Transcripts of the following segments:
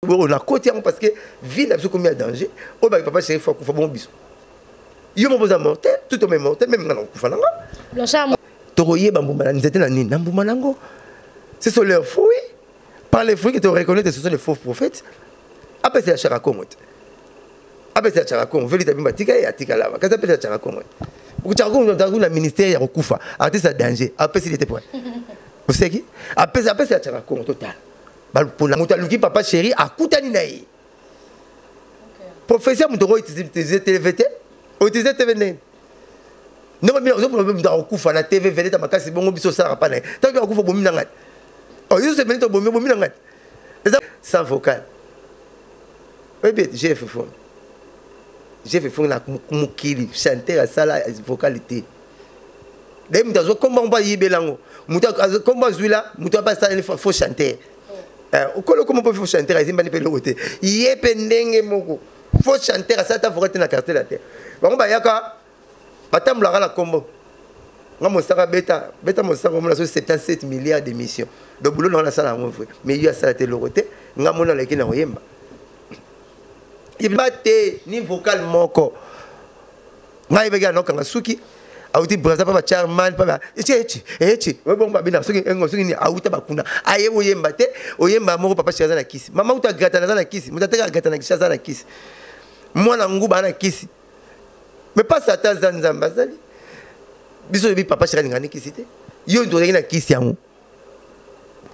Oyo nakoti yango parce que vie na biso ekomi ya danger. Oyo baki papa chéri fo akufa bongo biso. Yo moko oza mortel, tout homme est mortel, même nga nakokufa na nga. Tokoyeba mbuma na nzete na nini? Na mbuma nango. Ce sont leurs fruits. Par les fruits que tu reconnais que ce sont les faux prophètes. Apesa ya Shaka Kongo te. Apesa ya Shaka Kongo, Velita Bimba tika ye atika lava. Kasi apesa ya Shaka Kongo. Shaka Kongo ntango na ministère ya kokufa, artiste ya danger, apesi ye te point. Oseki? Apesa apesa ya Shaka Kongo total. Balupona moto aluki papa chéri akutani na ye. Prophétie moto oko utiliser TV te. Utiliser TV ndenge. Ndenge bino ozo problème moto akokufa na TV vedette makasi bongo biso osalaka pa na ye. Tango akufa bomi na ngai. Oh yo se venete bomi bomi na ngai. Eza sans vocal. Oyebi GF Fong. GF Fong na mokili chanteur asala vocal te. D'ailleurs moto azwa kombo mpo ayibela yango. Moto azwa kombo azwi la moto apa asala faux chanteur. Okolo kombo mpo faux chanteur azimbani mpe eloko te. Ye mpe ndenge moko faux chanteur asala ta vocal te na quartier la te. Bango bayaka batambolaka na kombo. Nga mosaka beta beta mosaka omona so 77 milliards d'émissions. Donc boulot na asala yango vrai. Mais ye asala te eloko te. Nga mona aleki na koyemba. Yeba te ni vocal moko. Ngai beki anokanga suki auti Brazza pa ba Charman pa ba eti eti eti bongo babina soki engo soki ni auta bakuna aye oyemba te oyemba moko papa chéri aza na kisi mama uta grata aza na kisi moto ateka grata na kisi aza na kisi mwana nguba na kisi mais pas satan aza nzambe azali biso oyebi papa chéri alingani kisi te yo nto ozalaki na kisi yango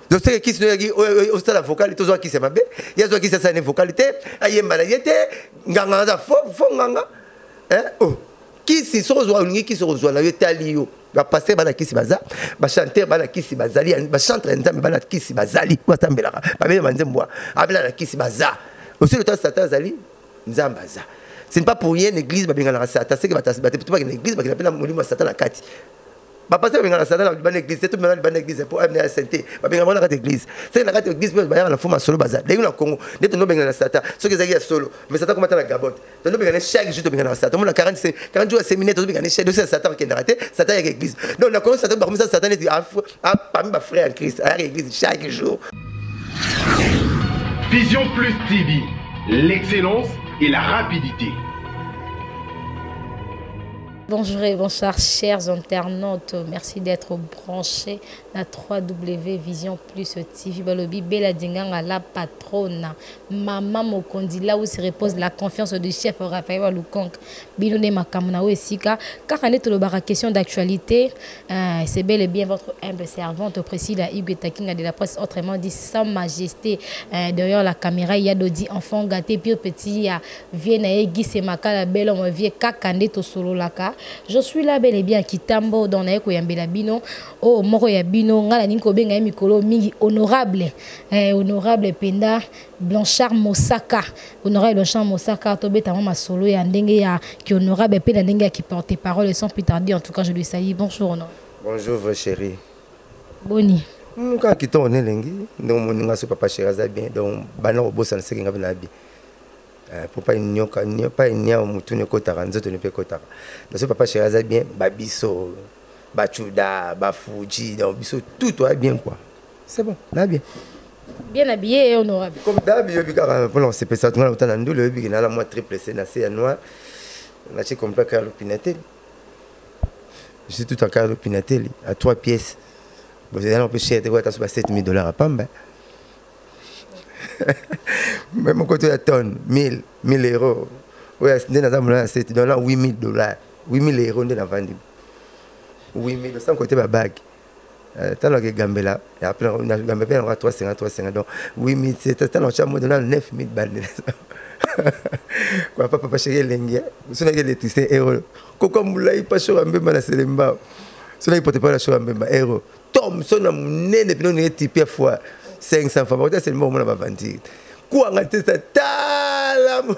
loseke kisi noyaki osala vocal te ozwa kisi ya mabe ye azwa kisi asala ne vocal te ayemba na ye te nganga aza fo fo nganga oh kisi soki ozwa olingi kisi okozwa na yo etali yo bapaster bana kisi baza bachanteur bana kisi bazali bachantre ya nzambe bana kisi bazali basambelaka babela banzembo abela na kisi baza osi lota satan azali nzambe aza. Ce n'est pas pour rien l'église babenganaka satan seke bato bakende église bakenda mpe na molimo ya satan na kati. Bapasteur babengana satan na libanda église te tobengana libanda église po amina ya sainte babengana bango na kati église seke na kati église mpe bayaka na fo masolo baza ndenge na Congo nde tondo bengana na satan soki ezalaki ya solo mais satan komata na Gabon tondo bengana chaque jour tobengana na satan omona 40 40 jours ya séminaire tozobengana chaque dossier ya satan akendaka te satan ayaka église donc na Congo satan bakomisa satan neti parmi ba frère en Christ ayaka église chaque jour. Vision Plus TV, l'excellence et la rapidité. Bonjour et bonsoir chers internautes, merci d'être branchés na 3W Vision Plus TV. Balobi Bella Dinganga la patronne, maman Mokondi là où se repose la confiance du chef Raphaël Walukonk. Bino ne makambo na esika kaka nde tolobaka question d'actualité, c'est bel et bien votre humble servante Priscilla Hugues Takinga de la presse, autrement dit Sa Majesté. Derrière la caméra il y a Dodi enfant gâté pire petit ya vie na ye Guy Semakala bel homme vie kaka nde tosololaka. Je suis là bel et bien Kitambo dans na ye koyambela bino oh moko ya bino nga na ningi kobenga ye mikolo mingi honorable, honorable Penda Blanchard Mosaka. Honorable Blanchard Mosaka tobeta mwa masolo ya ndenge ya ki honorable pe na ndenge ya ki porte parole sans plus tarder. En tout cas je lui salue. Bonjour honorable. Bonjour vrai chérie. Boni. Kaka kitoko ne elengi ndenge omoni nga so papa chéri aza bien donc bana kobosana seke nga mpe na bien. Po pa nyoka pa niao mutu ne kotaka nzoto ne pe kotaka. Donc so papa chéri aza bien ba biso ba chuda ba fuji donc biso tout toya bien quoi. C'est bon, na bien. Bien habillé et honorable. Comme d'hab, yo bika pour on se pesa tout na na ndule yo bika na moi triple C na C ya noir. Na chi complet Carlo Pinatelli. Je suis tout en Carlo Pinatelli à 3 pièces. Vous allez un peu cher, tu vois, t'as 7000 $ à pamba. Même mon côté à tonne, 1000 euros. Ouais, c'est dans un 7 dollars, 8000 $. 8000 €, on a vendu. 8000, sans côté ma bague. Tant que Gambela, et après, on a Gambela, on a 350, 350, donc 8000, c'est tant que on a 9000 balles. Quoi, papa, papa, chéri, lengi, ce n'est que l'électricité, héros. Koko Moulay, pas chaud, Mbemba, la Selemba. Ce n'est pas la chaud, Mbemba, héros. Tom, son homme, né, depuis nous, on est typé fois 500 fois. C'est le moment où on va vendre. Quoi, on a testé ça, talam.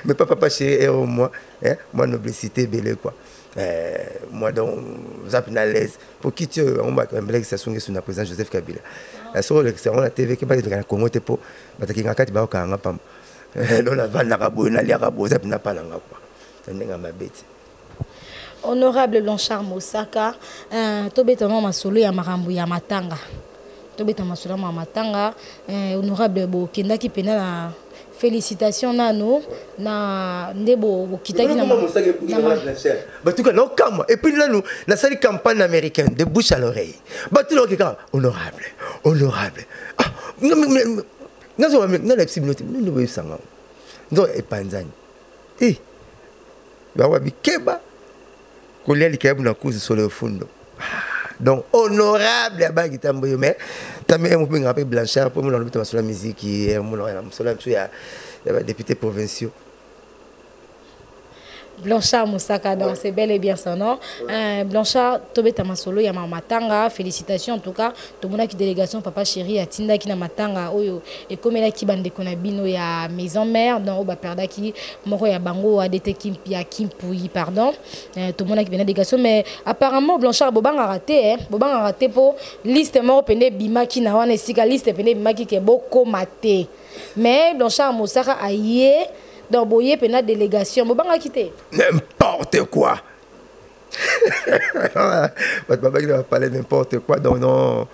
Mais papa, papa, chéri, héros, moi, hein, moi, noblicité, belle, quoi. Moi donc zap na l'aise pour qui tu on va quand même ça songe sous la président Joseph Kabila. La solo le on la TV qui va être na Congo te po ba ta kinga kati ba ka nga pam. Donc la vanda ka bo na lia ka bo zap na pa na nga quoi. Ndenge mabeti. Honorable Blanchard Mosaka, tobeta no masolo ya makambo ya matanga. Tobeta masolo ya matanga. Honorable, bokendaki pena na félicitation nano na nde bokitaki na batuka na okamwa. Et puis nanu nasali campagne américaine de bouche à l'oreille, bato naoke kaka honorable, honorable. Ah, nga nayebisi bino te, bino boyebisanga nzo epanzani e bango babikeba kolia likayabu na kuzu solo efundo. Donc honorable abaki tambo yo, mais tambe emo mpe mpe Blanchard mpo mona lobita masolo ya miziki, mona mosolo ya biso ya badéputé provinciaux. Blanchard Moussaka, donc c'est bel et bien son nom. Blanchard, tobeta masolo ya matanga, félicitations en tout cas. Tomonaki délégation papa chéri atindaki na matanga oyo ekomelaki bandeko na bino ya maison mère, donc oyo baperdaki moko ya bango, ADT Kimpi ya Kimpui, pardon. Tomonaki bena délégation, mais apparemment Blanchard bobangaka te, hein, bobangaka te po liste moko pene bimaki na wana esika liste pene bimaki ke bokoma te. Mais Blanchard Moussaka aye, donc boye pena délégation, bobangaki te. N'importe quoi. Bato babaki na bapale n'importe quoi. Donc non,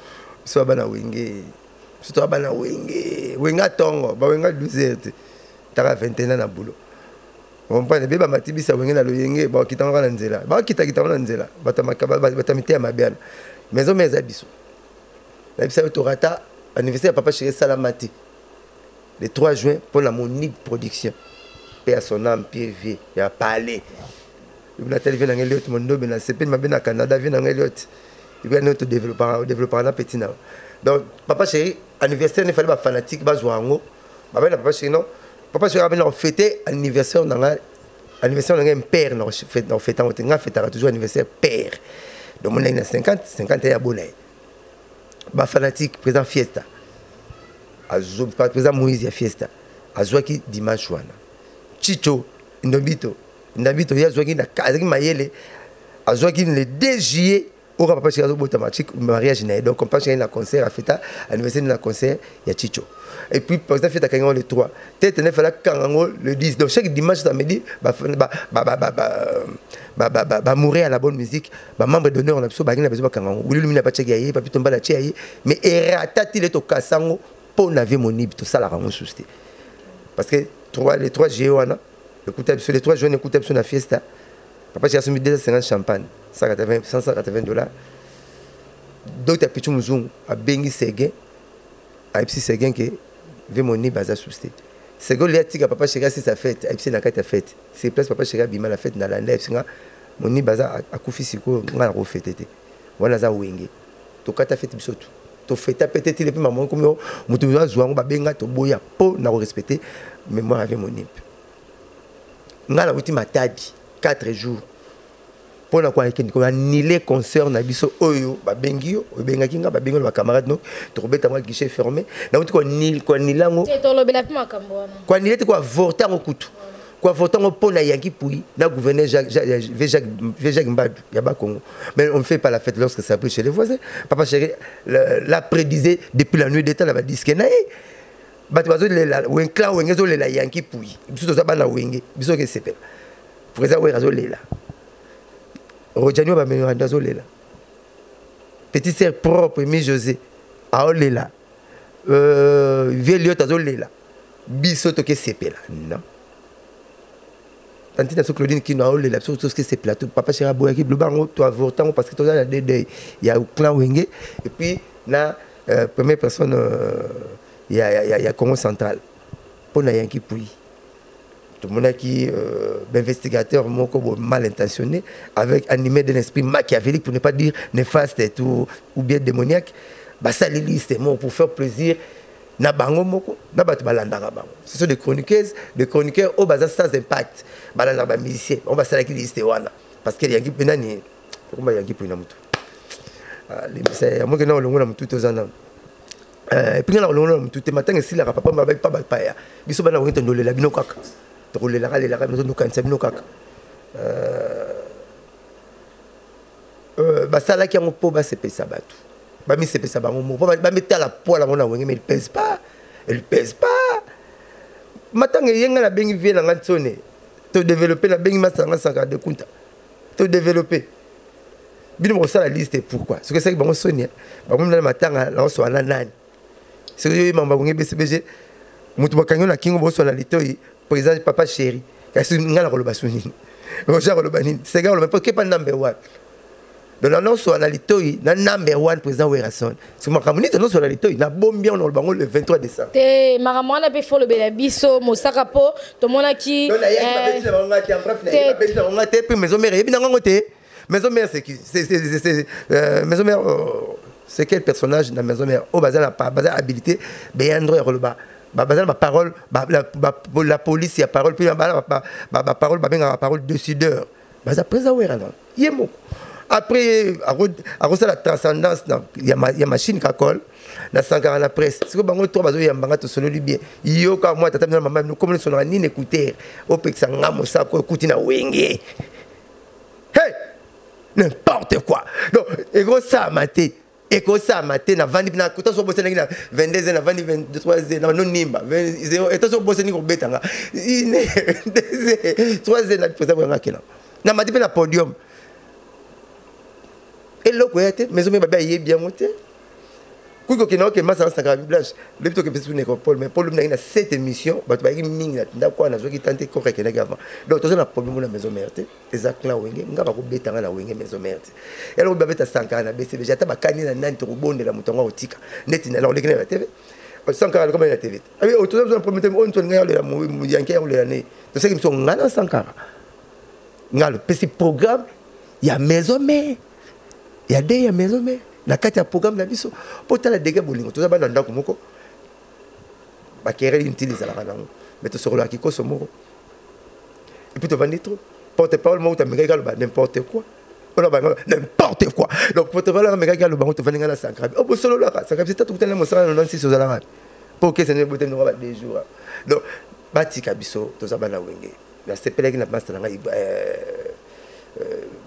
biso bana Wenge, biso toza bana Wenge, Wenga ntongo bawenga 12 heures te, taka 21 na bulo comprendre be bamati bisa Wenge na loyenge, bakitanga kaka na nzela, bakitakita na nzela. Bato miteya mabe wana, maison mère eza biso. Nayebisa yo, torata anniversaire ya papa chéri esalama te le 3 juin mpo na Monique Production, mpe ya son âme pie ya palais. Natali vie nanga Eliot Mondobe na sepeli mabe na Canada, vie nanga Eliot epuis nde todéveloppaka na petit na. Donc papa chéri anniversaire ne fallait bafanatique bazwa yango, babai na papa chéri. Non, papa chéri abena kofete anniversaire na nga, anniversaire na nga impère na kofete yango te. Nga fetaka toujours anniversaire père, donc monaki na 50 50 ya bona ye. Bafanatique, président Fiesta, président Moïse ya Fiesta azwaki dimanche wana. Chicho Ndobito Ndabito ye azwaki, azalaki mayele, azwaki le 2 juillet oyo papa chéri azobotama, mariage na ye. Donc papa chéri na concert afeta anniversaire na concert ya Chicho, et puis président Fiesta akangi yango le 3 te, tene fala kanga yango le 10. Donc chaque dimanche samedi bamouré à la bonne musique, bamembre d'honneur na biso bangi na biso bakanga yango. Wili Lumini apatiaki ya ye, Papi Tombala atie ya ye, mais erata ti le tokasa yango mpo na vie Monibe. Tosalaka yango susu te parce que 3, le 3 juillet wana ekuta biso, le 3 juin ekuta biso na Fiesta. Papa chéri asombi 250 champagne, 180, 180 $. Docteur Pichu Muzungu abengi Seguin, ayebisi Seguin ke ve Monibe aza susu te. Seguin olia tika papa chéri asisa fête, ayebisi na kati ya fête sur place. Papa chéri abima na fête na landa, ayebisi nga Monibe aza akufi, sikoyo nga na kofete te, wana aza Wenge. Tokata fête biso tu tofeta pe te tile mpe mama komi moto azwa yango, babenga toboya mpo na korespecte mémoire ave Monibe. Ngai nauti Matadi 4 jours mpo na kokende koannuler concert na biso oyo babengi yo, obengaki nga, babengi yo na bacamarade no, tokobeta mwa guichet fermé. Nauti koannuler yango. Tolobela mpe makambo wana. Koannuler te, koavorter yango kutu, koavorter yango mpo na Yanki Pui na gouverneur V Jacques Mbadu ya Bakongo. Mais on ne fait pas la fête lorsque ça brûle chez les voisins. Papa chéri l'a prédisé depuis la nuit des temps na badisque na ye. Bato bazolela clan Wenge, ezolela Yanki Pui. Biso toza bana Wenge, biso oke esepela. Président Were azolela, Rojani bamemanda azolela, petite sœur propre Mi José aolela, vieux Liot azolela, biso toke sepela. Non, tanti na so Claudine Kino aolela, biso toke sepela. To papa chéri aboyaki, loba yango, toavorte yango parce que toza na deux deuil ya clan Wenge et puis na première personne ya Congo Central mpo na Yanki Pui. Tomonaki bainvestigateur moko bo mal intentionné, avec animé d'un esprit machiavélique, pour ne pas dire néfaste et tout, ou bien démoniaque, basali liste moko pour faire plaisir na bango moko na bato balandaka bango. Ce sont des chroniqueuses, des chroniqueurs oyo baza sans impact, balandaka bamusicien bango. Basalaki liste wana parce que Yanki mpe nani okomba Yanki mpoi na motu limbisa yamoke na olongo na motu toza nano et puis nga na kolongo na motu te. Matanga esilaka, papa mabai pa bapaya, biso bana koki tondolela bino kaka, tokolelaka lelaka bino, tokanisa bino kaka. Basalaki yango mpo basepelisa bato, bamisepelisa bango moko, mpo bamitala poila bango na Wenge. Mais il pèse pas, il pèse pas. Matanga eyenga, nabengi vie na nga ntsone, todéveloppe, nabengi masanga Sankara de Kunta, todéveloppe. Bino bokosala liste pourquoi? Soki esalaki bango soni, bango na matanga naoswana nani? Soki oyo mamba bonge BCBG, moto bakangi na kingo boswana litoi, président papa chéri. Kasi ngai nakoloba so nini? Roger akoloba nini? Sega akoloba mpo kepa number one. Donc nanoswana litoi na number one président Werrason. Soki makambo nini tonoswana litoi, nabombi yango nakoloba yango le 23 décembre. Te, makambo wana mpe folobela biso mosaka mpo tomonaki. Donc nayaki babeti na bango nga te, en bref nayaki babeti na bango nga te, mpe maison mère eyebi nango yango te. Maison mère, c'est qui? C'est maison mère, c'est quel personnage dans maison mère? Oh, baza na baza habilité, beyandro ya koloba. Ba baza na parole, ba, la, ba, la police ya parole, puis ba, ba, ba, ba, ba parole, ba benga ba parole décideur. Baza président Wera non. Ye moko. Après, à la transcendance na ya ma, ya machine kakol na Sankara na presse. Siko bango trois bazo yambanga to sololi bien. Yoka moi tata na mama comme sonora ni écouteur. Opekisa nga mosako ekuti na wenge. Hey! N'importe quoi. Donc, ekosama te. Ekosama te na vandi na kuta so bosani na 22 na vandi 23 na no nimba 0 eta so bosani ko betanga. Ine 2 3 na président nga kela. Na mati pe na podium. Eloko ya te, mais omi babe yebi yango te. Kuko kena oke masa saka blanche. Le plutôt que pesu nécropole, mais Paul na cette émission, bato ba mingi na tinda kwa na zoki tante ko rekena avant. Donc toza na problème na maison mère te. Eza clan wenge, nga ba ko betanga na wenge maison mère te. Eloko ba beta Sankara na BCBG, ata bakani na nani to kobondela moto yango akotika. Neti na oleki na TV. Sankara koma na TV. Abi otoza na problème te, on to nga olela mo yanke ya olela ne. To seki biso nga na Sankara. Nga le petit programme ya maison mère. Ya de ya maison mère. Na kati ya programme na biso po tala dégâts bolingo toza bana ndako moko. Ba querelle inutile ezalaka nango. Mais to sokolo kikoso moko. Et puis to vandi trop. Porte-parole moko tamekaki kaloba n'importe quoi. On a n'importe quoi. Donc porte-parole amekaki kaloba ngo tovandi nga na Sankara. Oh bosololaka Sankara c'est tout na mosala na 96 ozalaka. Po ke sene bote ngo ba deux jours. Donc batika biso toza bana wenge. Na sepelaki na master na ngai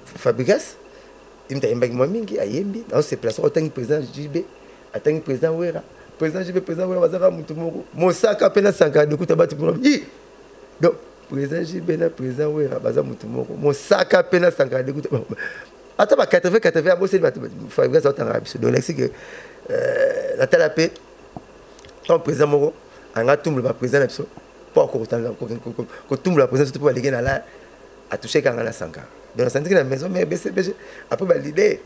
Fabregas. Imta yembaki mwa mingi ayembi. Na se place otangi président JB, atangi président Wera. Président JB, président Wera bazaka mutu moko. Mosaka pe na Sankara de kuta batu moko. Yi. Donc président JB na président Wera baza mutu moko. Mosaka pe na Sankara de kuta. Ata ba 80 80 aboseli bato Fabregas otanga biso. Donc lexi que la tala pe tant président moko anga tumble ba président na biso. Po ko tanga ko tumble ba président surtout po ba na la a touché kanga na Sankara. Donc ça dit que la maison mère BCBG après ba l'idée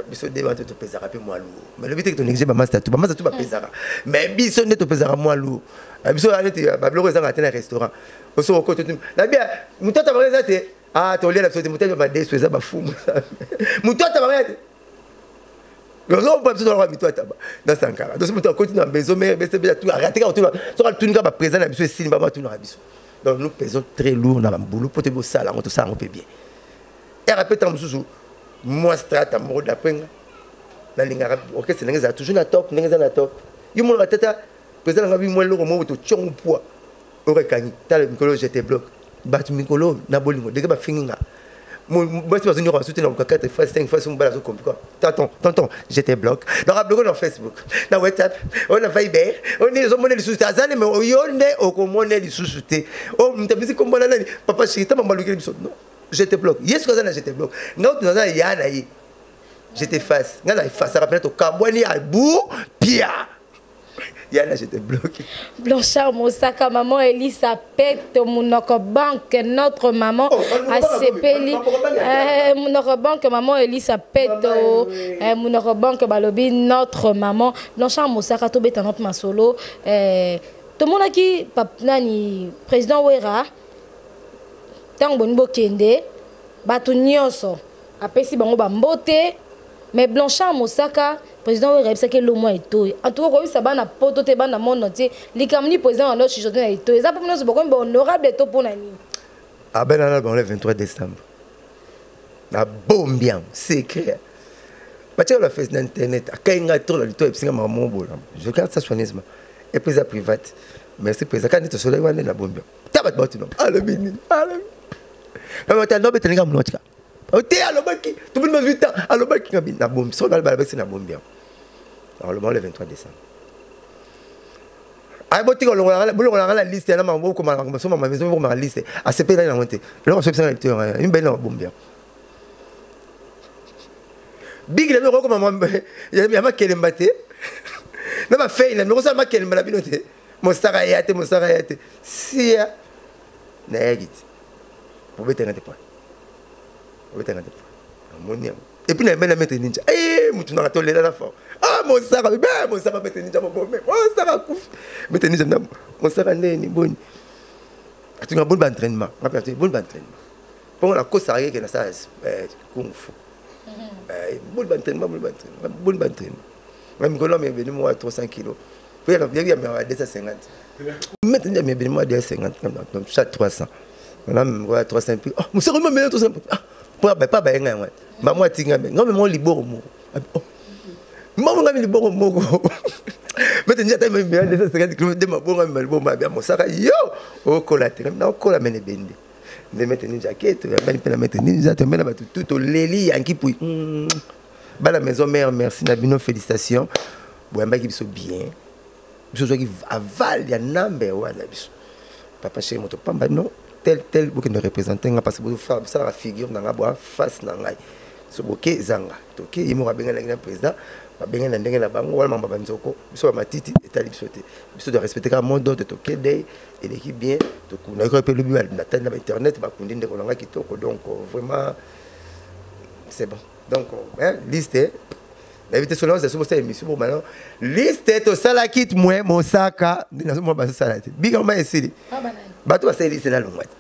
biso de bato to pesaka pe mwa lourd. Mais le but que to négliger ba master tout ba master tout ba pesaka. Mais biso nde to pesaka mwa lourd. Biso ale te ba biloko ezanga te na restaurant. Oso ko to na bien mutata ba eza te ah to lia la biso te mutata ba deso eza ba fumu. Mutata ba te. Donc on peut ba mutata ba dans Sankara. Donc mutu akoti na maison mère BCBG tout arrêter ka tout so ka tunika ba présent na biso esili ba ba tout na biso. Donc nous pesons très lourd dans la boulot pour te bosser là, on tout ça on peut bien. Et répète en mususu moi strata moko d'après nga. Na lingaka orchestre ndenge za toujours na top, ndenge za na top. Yo mona tata président nga bi moi loko mo to tchongo poids. Orekangi tala mikolo je te bloque. Bat mikolo na bolingo ndenge ba fingi nga. Mo basi bazo nyoka soutien na 4 fois 5 fois son bala zo compliqué. Tonton, tonton, je te bloque. Donc a bloqué na Facebook, na WhatsApp, on na Viber, on est zo mona lisusu azali mais yo nde okomona lisusu te. Oh mtabisi komona nani papa chéri tamba maluki biso. Non, je te bloque. Yesu kaza na je te bloque. Nga tu naza ya na ye. Je t'efface. Nga na efface rappelle to kabwani abu pia. Yana, je te bloque. Blanchard Mosaka, maman Elisa Pete, Munoko Banque, notre maman Oh, Asepeli. Munoko Banque, maman Elisa Pete, Munoko Banque, Balobi, notre maman. Blanchard Mosaka, Tobé, t'as notre masolo. Tout le monde qui, pap, nani, président Wera, tant bon kende, batu nyonso, apesi bango ba mbote. Mais Blanchard Mosaka, président Wera, c'est que le mois est tôt. En tout cas, ça va na poto te ba na monde entier. Likamni président en autre chuchoté na ito. Eza pour nous beaucoup honorable to pour nani. Ah ben là bon le 23 décembre. Na bombe bien, secret. Ba tia la face na internet, akainga trop la lito epsinga maman bola. Je garde ça soigneusement. Et puis ça private. Merci président quand tu soleil wana na bombe. Tabat ba tu non. Alobi ni. Alobi. Na ba no betelinga mnotika. Ote alobaki, tout le monde 8 ans, alobaki ngabi na bombe. So ba ba na bombe. Alors le 23 décembre. Ay botika longola bolongola la liste na mambo ko ma so ma maison ko ma liste. A CP na monte. Lo so na liste une belle na bombe. Biki na bino okokoma ya makelemba te na bafei na bino kosala makelemba na bino te. Mosaka ya te, mosaka ya te. Sia nayaki te, bobetanga te point, bobetanga te point. Namoni yango et puis nayembe na Maître Ninja. Eh, mutu nanga tolela na fort. Ah, mosaka be, mosaka, Maître Ninja mobome, mosaka akufi. Maître Ninja na mosaka ndeni boni atunga boni baentraînement, nga mpe atuni boni baentraînement mpongo nakosaka keke nasala kung fu. Boni baentraînement, boni baentraînement, boni baentraînement. Nga mikolo na mebeni moko ya 300 kilo po ya ya 250. Maître Ninja mebeni moko ya 250, chaque 300 na moko ya 300 mpi. Oh, mosaka mamela 300. Ah, po pa bayenga yango mamo atinga me nga memo liboko moko. Oh, mamo nga liboko moko. Maître Ninja ata mebeni 250 kilo de mabonga mema liboko mabia. Mosaka yo okola te, na okola mene bende nde Maître Ninja ake. Toyambani mpe na Maître Ninja, toyambani na bato tu, toleli yanki pui bala maison mère. Merci na bino, félicitation, boyambaki biso bien. Biso ozwaki aval ya nambe wana biso papa chéri moto pamba non tel tel bokende représente nga parce que bosalaka figure na nga, boa face na ngai. So boke ezanga toke, ye moko abenganaki na président, babengani na ndenge na bango wana. Mambo banzoko biso bamatiti etali biso te, biso doit respecter kaka mot d'ordre. Toke dei eleki bien, nayoki mpe lobi natali na bainternet bakundi ndeko na ngai kitoko. Donc vraiment c'est bon. Donc hein, liste nayebi te soki naoza bosala émission bo maintenant liste tosalaki mwe mosaka nde nazomona bazosala te bika ma esili. Bato basali liste nalongwa te,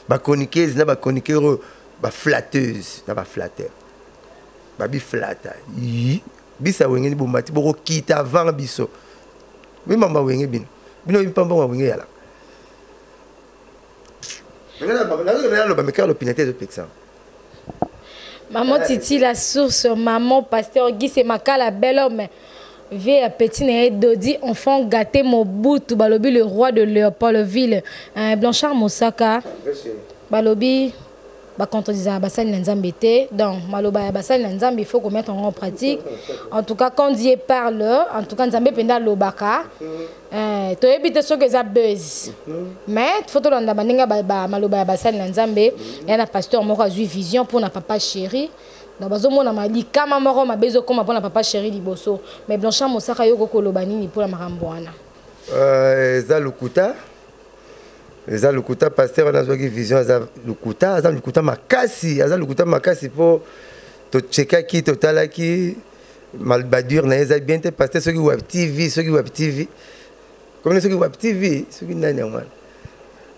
bachroniqueuse na bachroniqueur oyo, baflatteuse na baflatteur, babiflata yi bisa wenge bomati bokokita avant biso. Bimamba wenge bino bino bimpambongo wenge yalaka naloba mekaka lopina te ezopekisanga. Maman Titi la source, maman pasteur Guy c'est Makala, bel homme. Vie petit né Dodi, enfant gâté Mobutu, balobi le roi de Léopoldville. Blanchard Mosaka. Balobi bacontredisaka basali na Nzambe te. Donc maloba ya basali na Nzambe, il faut komettre yango en pratique. En tout cas, quand Dieu parle, en tout cas Nzambe mpenza alobaka. Toyebi te soki eza buzz, mais faut tolanda bandenge maloba ya basali na Nzambe. Ya na pasteur moko azwi vision mpona papa chéri, donc bazomona likama moko mabe ezokóma mpona papa chéri liboso. Mais Blanchard Mosaka, yo kokoloba nini mpona makambo wana? Eza lokuta, eza lokuta. Pasteur wana azwaki vision, aza lokuta, aza lokuta makasi, aza lokuta makasi mpo tochekaki, totalaki badure na ye eza bien te. Pasteur soki Web TV, soki Web TV komini, soki Web TV, soki nani yango wana.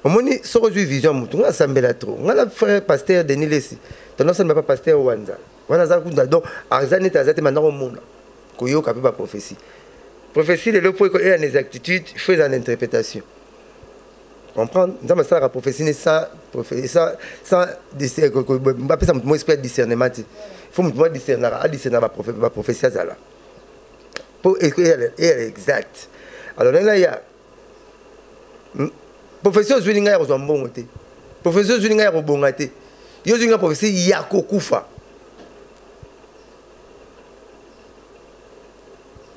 Omoni soki ozwi vision ya motu, nga asambela trop, nga na frère pasteur Denis Lesi tonosambela pa pasteur Wanza wana aza kuna. Donc aza neti aza te manda komona koyoka mpe baprophétie. Prophétie lelo mpo eya na exactitude, il faut eza na interprétation, comprendre. Nzambe asalaka prophétie ne sans bapesa motu mo esprit ya discernement te. Il faut motu mo adiscernaka, adiscernaka baprophétie, azala mpo eyala exact. Alors ndenge naya prophétie, ozwili ngai ya kozwa mbongo te, prophétie ozwili ngai ya kobonga te, yo ozwili ngai prophétie ya kokufa.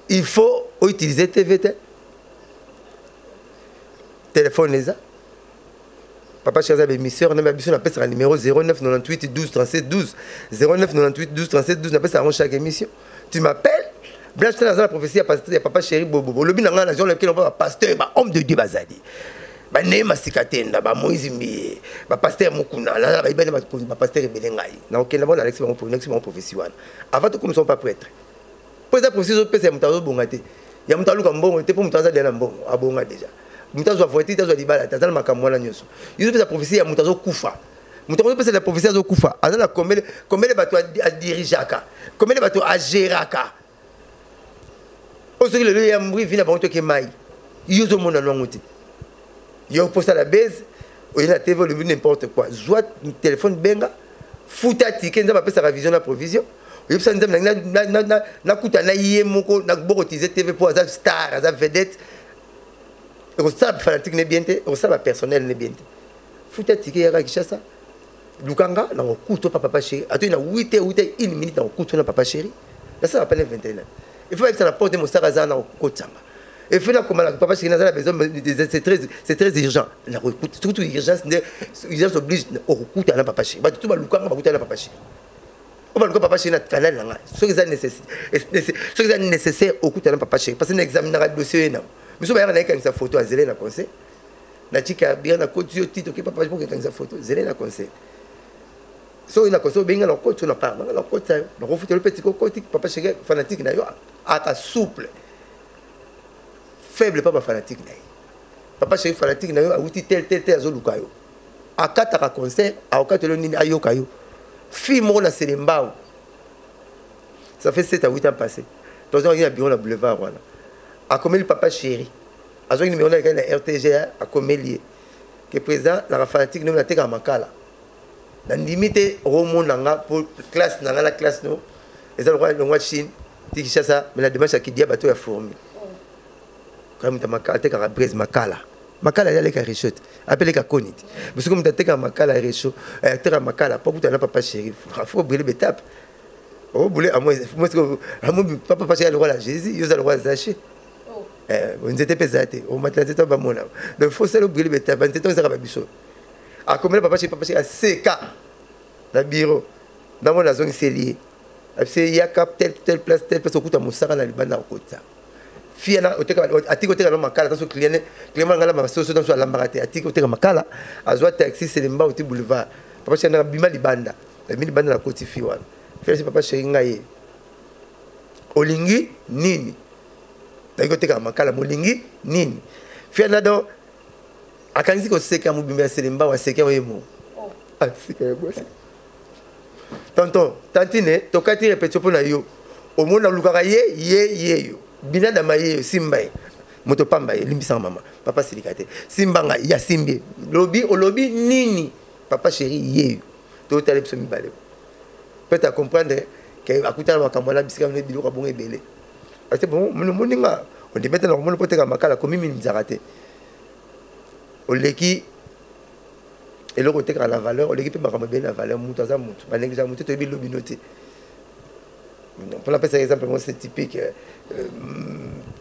Il faut utiliser TV te, téléphone eza papa chéri, aza bémiseur na biso. Napesaka numéro 09 98 12 37 12, 09 98 12 37 12. Napesaka yango chaque émission. Tu m'appelles: Blanche, tala, naza na prophétie ya papa chéri bobo. Olobi na ngai nazolekela mpo bapasteur, bahomme de Dieu bazali baneye masika te na bamoïse Mbiye, bapasteur Mokuna, bayibani, bapasteur ebele. Ngai nakokenda bango, nalekisi bango prophétie wana avant tokomisa pa prêtre, mpo eza prophétie ezopesa ya moto azobonga te, ya moto aluka mbongo te, mpo moto aza deya na mbongo, abonga déjà. Moto azwa voiture te, azwa libala te, aza na makambo wana nyonso. Yo ozopesa prophétie ya moto azokufa. Moto azopesa la prophétie azokufa, aza na combien, combien bato adirigeaka, combien bato agéraka oyo? Soki lelo ya mbri vi na bango toke mai, yo ozomona nango te. Yo posala base, oye na TV, olobi n'importe quoi. Zwa téléphone, benga, futa ticket. Nzambe apesaka vision na provision. Oyebisa Nzambe nakuta na ye moko bokotize TV mpo aza star, aza vedette, ekosala fanatique ne bien te, ekosala bapersonnel ne bien te. Futa ticket, yaka Kinshasa, lukanga na kokuta pa papa chéri. Atoyi na 8 heures, 8 heures 1 minute na kokuta na papa chéri. Nasala pene 21, il faut bayebisa na porte mosaka aza na kokotanga. Il faut nakoma na papa chéri, naza na besoin, c'est très urgent. Surtout urgence nde urgence oblige, okokuta na papa chéri. Bato tu balukanga, bakuta na papa chéri. Oyo baluka papa chéri na canal na ngai, soki eza nécessaire, soki eza nécessaire okutana papa chéri, parce que na examinaka dossier ye nango. Miso bayaka na yekangisa photo, azele na conseil, natika bien, nakoti yo ti toke papa mpo kekangisa photo, zele na conseil. Soki na conseil obenga, na okoti yo na part nanga, nakotisa yo, nakofutela mpe tika okoti. Papa chéri fanatique na yo aka souple faible pa bafanatique na ye. Papa chéri fanatique na yo awuti tel tel tel, azoluka yo, akataka concert, akokatela yo nini, ayoka yo. Fille moko na Selembao, ça fait 7 à 8 ans passé, tozwaki na bureau na boulevard wana, akomeli papa chéri, azwaki numéro na na RTG, akomeli ye ke: "Président, naka fanatique no, natekaka makala, nandimi te okomona nga mpo classe na nga na classe no eza lokola longwa Chine ti Kinshasa, mais na démarche ya kidia bato ya fourmi kaka moto atekaka braise makala." Makala ye aleka réchaud te, apeleka koni te. Soki moto atekaka makala ya réchaud, atekaka makala mpo kutana na papa chéri, faut brûler betape, obule papa chéri lokola Jésus, yo oza lokola Zache. Nzete mpe eza te, omatela nzete bamona. Donc faut sala obrûler betape, banzete ezaka babiso. Akomela papa chéri, papa chéri aseka na bureau, namona azongiseli ye, abise: "Yaka tel tel place, tel place, okuta mosaka na libanda." Akota fille na atiki oteka no makala. Taso client, client nga alambaka soso, taso alambaka te, atiki oteka makala, azwa taxi Selemba oti boulevard. Papa chéri nanga bima libanda, bimi libanda, nakoti fille wana. Fille: "Papa chéri, ngai ye, olingi nini? Nayiki otekaka makala, molingi nini?" Fille na donc akangisi koseka mobimba ya Selemba, aseki yango ye mo aseka ya bwasi. "Tonton, tantine, tokati répétition mpo na yo, omoni alukaka ye ye ye yo binadama ye, simba ye moto pamba ye, limbisanga mama." Papa silika te, simbanga ya simbi, lobi olobi nini? Papa chéri ye yo, totala biso mibale, peut-être comprendre ke akutana makambo wana bisika wana, biloko abongo ebele. Parce que bon, moninga ondimi te na komona mpo teka makala, komiminizaka te, oleki eloko otekaka na valeur, oleki mpe makambo ebele na valeur. Moto aza motu, banégligea motu, toyebi lobino te. Mpona apesa exemple mo, c'est typique,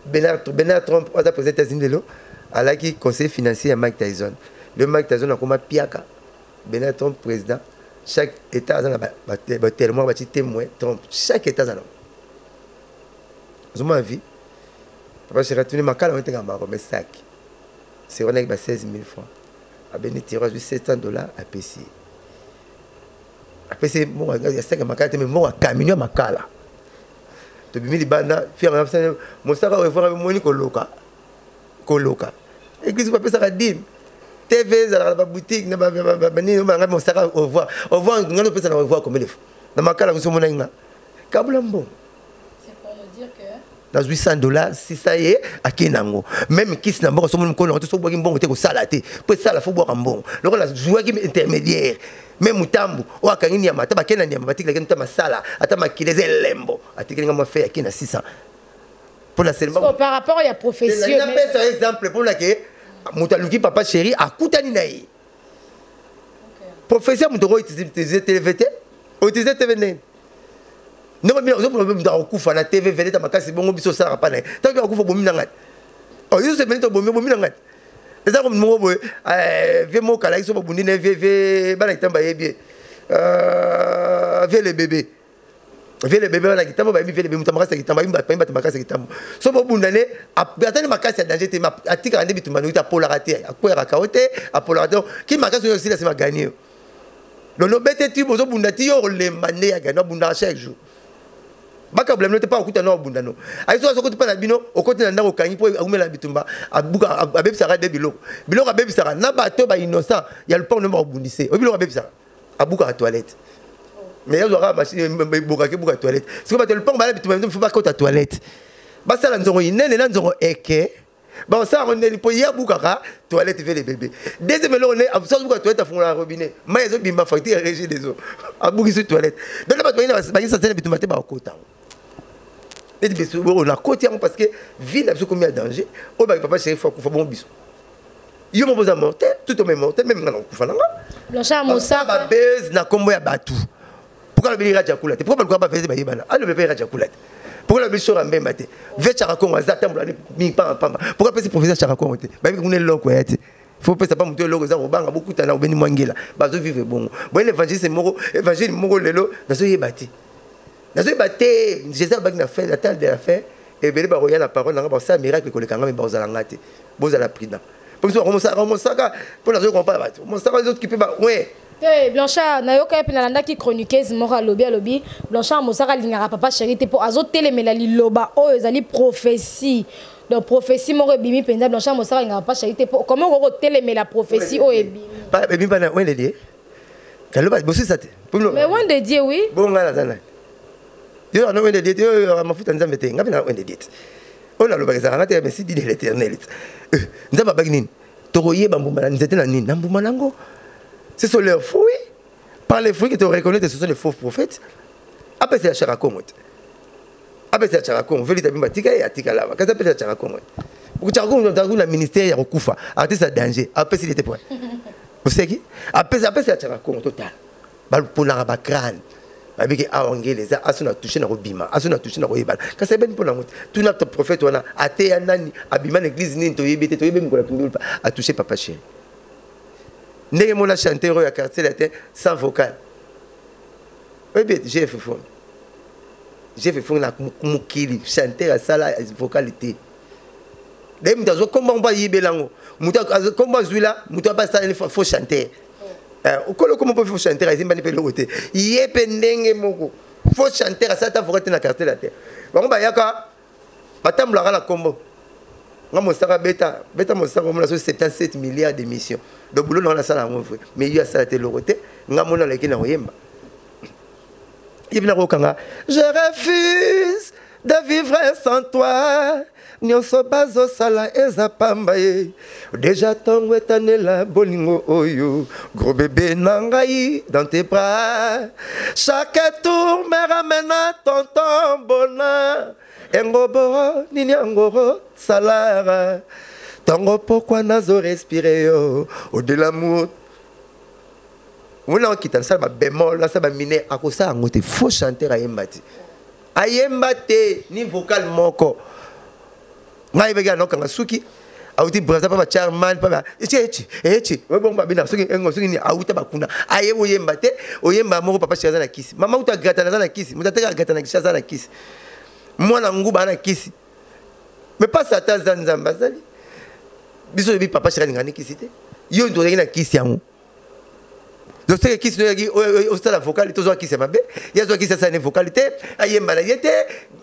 Bernard Trump aza président États-Unis lelo, alaki conseiller financier ya Mike Tyson. Le Mike Tyson akoma piaka Bernard Trump président. Chaque état aza na batémoin, bati témoin Trump, chaque état aza na ozomona vie. Papa chéri atuni makala ngo eteka mako, mais sac c'est wana ba 16 000 francs, abeni tiro, azwi 700 $, apesi ye, apesi mbongo ya sac ya makala te, mais mbongo ya camion ya makala. Tobimi libanda, fianga mosaka oyo efanga, moni koloka koloka église bapesaka dîme, TV ezalaka na baboutique na banini banga. Mosaka au revoir, au revoir, ngai opesa na au revoir combien de fois na makala ngo somonaki nga kabula mbongo? Nazwi 100 $, 600, ye akei nango. Même kisi na mboka, somoni mokolo nango te, so obwaki mbongo te, kosala te. Mpo esala, faut bwaka mbongo. Lokola nazwaki intermédiaire, même mutambu oyo akangi nyama, ata bakei na nyama, batikelaki ata masala, ata makili eza elembo, atikeli nga mwa fe, akei na 600 mpona seulement par rapport ya profession. Napesa exemple mpona ke moto aluki papa chéri, akutani na ye profession. Moto oko utiliser TV te, outiliser TV ndenge ndenge bino ozomona moto akokufa na TV, vedette makasi bongo. Biso osalaka mpa na ye, ntango akufa, bomi na ngai yo sepeli to bomi, bomi na ngai. Eza komi moko boye, vie moko kalaki so babundi na vie, vie bana kitambo bayebi ye, vie le bébé, vie le bébé, bana kitambo bayebi vie le bébé, moto makasi ya kitambo, bayebi bato makasi ya kitambo. So bobunda ne, atani makasi ya danger te, atikaka nde bitumba noki te, apolaka te, akweyaka o te, apolaka te. Ki makasi oyo osila nsima gani yo lono bete ti bozobunda ti yo olemba nde ya gani. Abundaka chaque jour, bakabula bino te mpa okuta no abunda no ayi. Soki azokoti mpa na bino, okoti na ndako, okangi mpo akumela bitumba, abuka, abebisaka de biloko, biloko abebisaka na bato bainnocent ya lupango nde bakobundise oyo. Biloko abebisaka, abukaka toilette, mais yazwaka machine ebokaki, ebuka toilette. Sikoyo bato ya lupango bala bitumba, faut bakota toilette, basala nzongo inene na nzongo eke, bakosala yango ndeni mpo ye abukaka toilette ve le bébé. Deuxième eloko nde soki abuka toilette, afungolaka robinet, mai ezobimba, facture ya Régie des eaux, abukisi toilette. Donc bato bakisa te na bitumba te, bakokota yango neti biso oyo nakoti yango, parce que vie na biso komi ya danger. Oyo baki papa chéri faut akufa bongo, biso yo moko oza mortel, tout homme est mortel, même nga na kokufa nanga. Blanchard Mosaka. Babese na nkombo ya bato, pourquoi alobeli Raja Kula te? Pourquoi baluka bavese bayebana, alobi mpe Raja Kula te? Pourquoi alobi Sora Mbemba te? Ve Chaka Kongo aza tambola mingi pamba pamba, pourquoi apesi professeur Chaka Kongo te? Bayebi kuna eloko ya te, faut pesa pa moto eloko eza kobanga, bokutana, obeni mwa ngela, bazovivre bongo boye. Évangéliste moko, évangile moko lelo nazoyeba te. Nazoyeba te. Jésus alobaki na fin, na temps de la fin, ebele bakoya na parole nanga, bakosala miracle koleka nga, me bakozala nga te. Bozala prudent, po biso bakomosaka mosaka mpo nazoyi comprendre bato mosaka ezokipe ba we. Te, Blanchard, nayoka ye mpe nalandaki chroniqueuse moko alobi Blanchard Mosaka alingaka Papa Chéri te mpo azotelemela liloba oyo ezali prophétie. Donc prophétie moko ebimi mpenza, Blanchard Mosaka alingaka Papa Chéri te mpo comment okoki kotelemela prophétie oyo ebimi? Ebimi mpana wendedie naloba bosisa te. Mais wendedie, oui. Bongo ngai naza nani? Yo ana wendedie te, oyo mafuta Nzambe te. Ngai mpe na wendedie te, oyo nalobaka ezalaka nga te. Mais si dit de l'Éternel, Nzambe abaki nini? Tokoyeba mbuma na nzete na nini? Na mbuma nango. Ce sont leurs fruits, par les fruits que tu reconnais que ce sont les faux prophètes. Apesa ya Chaka Kongo te, apesa ya Chaka Kongo velita bimba, tika ye atikala awa. Kasi apesa ya Chaka Kongo te. Chaka Kongo azalaki na ministère ya kokufa, artiste ya danger, apesi ye te point. Oseki apesa ya Chaka Kongo. Totala, baponaka bacrâne, babiki awa ngele eza aso na touche na kobima, aso na touche na koyebana. Kasi ayebani mpo nango te. Tuna prophète wana ateya nani, abima na église nini? Toyebi te. Toyebi mokolo atundoli atouche Papa Chéri. Ndenge mona chanteur oyo ya Quartier Latin sans vocal, oyebi ete Gf Fong, Gf Fong na mokili, chanteur asala vocal te. Daye moto azwa kombo mpo ayibela yango, moto kombo azwila moto abasala faux chanteur. Okolo kombo mpo faux chanteur azimbani mpe eloko te. Ye mpe ndenge moko, faux chanteur asala ta vocal te na Quartier Latin. Bango bayaka, batambolaka na kombo. Nga mosaka, beta beta mosaka, omona so 77 milliards d'émissions. Donc boulot nanga nasala yango vrai, mais ye asala te eloko te. Nga mona aleki na koyemba, ye mpe nakokanga: "Je refuse de vivre sans toi, nyonso bazosala eza pamba." Ye déjà ntongo etanela bolingo oyo, gros bébé na ngai dans tes bras, chaque tour me ramène à tonton bonheur. Engoboro nini angoro salara ntongo, pokwa nazorespire yo au-delà l'amour. Mona okita, nasala babémol, nasala bamine, akosala yango te. Faux chanteur ayemba te, ayemba te ni vocal moko. Ngai yebaki anokanga suki, auti Braza mpa bacharman mpa eti eti bongo babina soki engo soki nini, auta bakuna aye oyemba te. Oyemba moko, Papa Chéri aza na kisi, mama uta gratana aza na kisi, moto ateka gratana na kisi aza na kisi, mwana nguba aza na kisi. Mais pas Satan aza, Nzambe azali. Biso oyebi Papa Chéri alingani kisi te. Yo tozalaki na kisi yango, donc seke kisi noyaki osala vocal te, ozwa kisi ya mabe. Ye azwa kisi, asala ne vocal te, ayemba na ye te.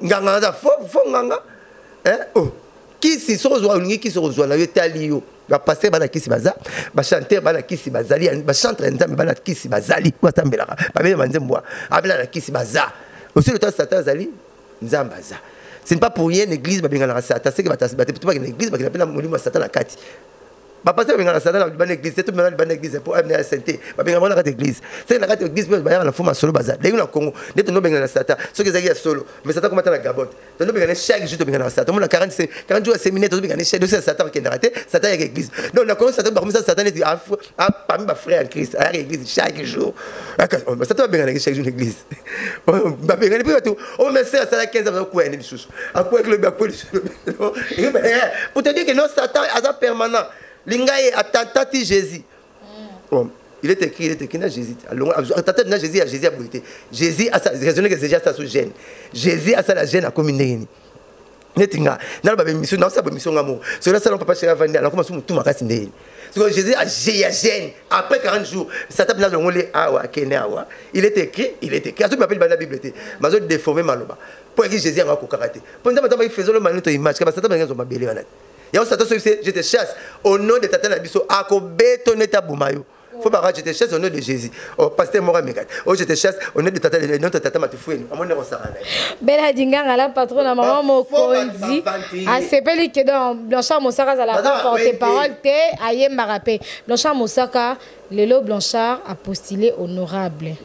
Nganga aza faux, faux nganga. Oh, kisi soki ozwa, olingi kisi, okozwa na yo, etali yo. Bapasteur bana kisi baza, bachanteur bana kisi bazali, bachantre ya Nzambe bana kisi bazali, basambelaka, babela banzembo, abela na kisi baza. Aussi le temps Satan azali, Nzambe aza. Ce n'est pas pour rien l'église babenganaka Satan. Seke bato bakende église, bakenda mpe na molimo ya Satan na kati. Bapasteur babengana Satan na libanda église te, tobengana libanda église po amina ya sente. Babengana bango na kati église. Seke na kati église mpe bayaka na fo masolo baza ndenge na Congo nde tondobengana na Satan. Soki ezalaki ya solo, mais Satan komata na Gabon te. Tondobengana chaque jour, tobengana na Satan. Omona 40 40 jours ya séminaire, tozobengana chaque dossier ya Satan. Bakendaka te, Satan ayaka église. Donc na Congo, Satan bakomisa Satan neti parmi bafrère en Christ, ayaka église chaque jour. Satan babenganaki chaque jour na église, babengani mpe bato. Oyo mese asala 15 ans, bazokwea nde lisusu, akweyaki lobi, akwe lisusu. Pour te dire que non, Satan aza permanent. Linga ye atantati Jésus. Bon, il est écrit na Jésus atata na Jésus ya Jésus aboyi te. Jésus raisonne que Jésus asala so jeûne, Jésus asala jeûne, akomi ndenge nini? Neti nga naloba bémission, naosala bémission nga moko, soki nasala Papa Chéri avandi, nakoma so motu makasi ndenge nini? Soki Jésus ya jeûne, après 40 jours, Satan mpena alongoli awa, akende awa. Il est écrit, il est écrit. Azobi mapeli banda Bible te, bazodéforme maloba mpo yaki Jésus yango akokaka te, mpo Nzambe atambaki: "Faisons l'homme à notre image." Kaba Satan balingi azwa mabele wana te. Yango Satan soki se: "Je te chasse au nom de tata na biso", akobeto neti aboma yo. Faut pas: "Je te chasse au nom de Jésus." Oh, pasteur moko amekati: "Oh, je te chasse au nom de tata, notre tata Matufueni." Amoni kosaka na ye. Bela Dinganga la patronne na mama mokonzi asepeli ke donc Blanchard Mosaka azalaka porte parole te, ayembaka mpe. Blanchard Mosaka lelo, Blanchard apostulé honorable,